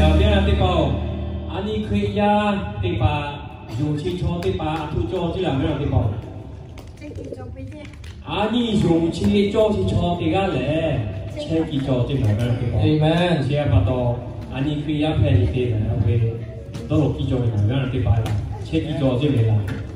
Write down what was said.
Awˬ viˉ awˬ nyi teˇ hpaˍ-oˬ, a nyi Hkriꞈ yaˇ teˇ hpaˍ, yonˍ chi chaw teˇ hpaˍ a htoꞈ cawˇ ceˇ laˬ ve awˬ viˉ awˬ nyi teˇ hpaˍ-oˬ, a nyi yonˍ chi cawˇ chi chaw teˇ g'aˇ lehˬ, chehˇ kiˇ cawˇ ceˇ laˬ ve awˬ viˉ awˬ nyi teˇ hpaˍ-oˬ. Chi htaꞈ pa taw, a nyi Hkriꞈ yaˇ hpehꞈ ve te lehˬ, a ve dawˇ law kiˇ cawˇ ve laˬ ve awˬ viˉ awˬ nyi teˇ hpaˍ laˬ, chehˇ kiˇ cawˇ ceˇ ve laˬ.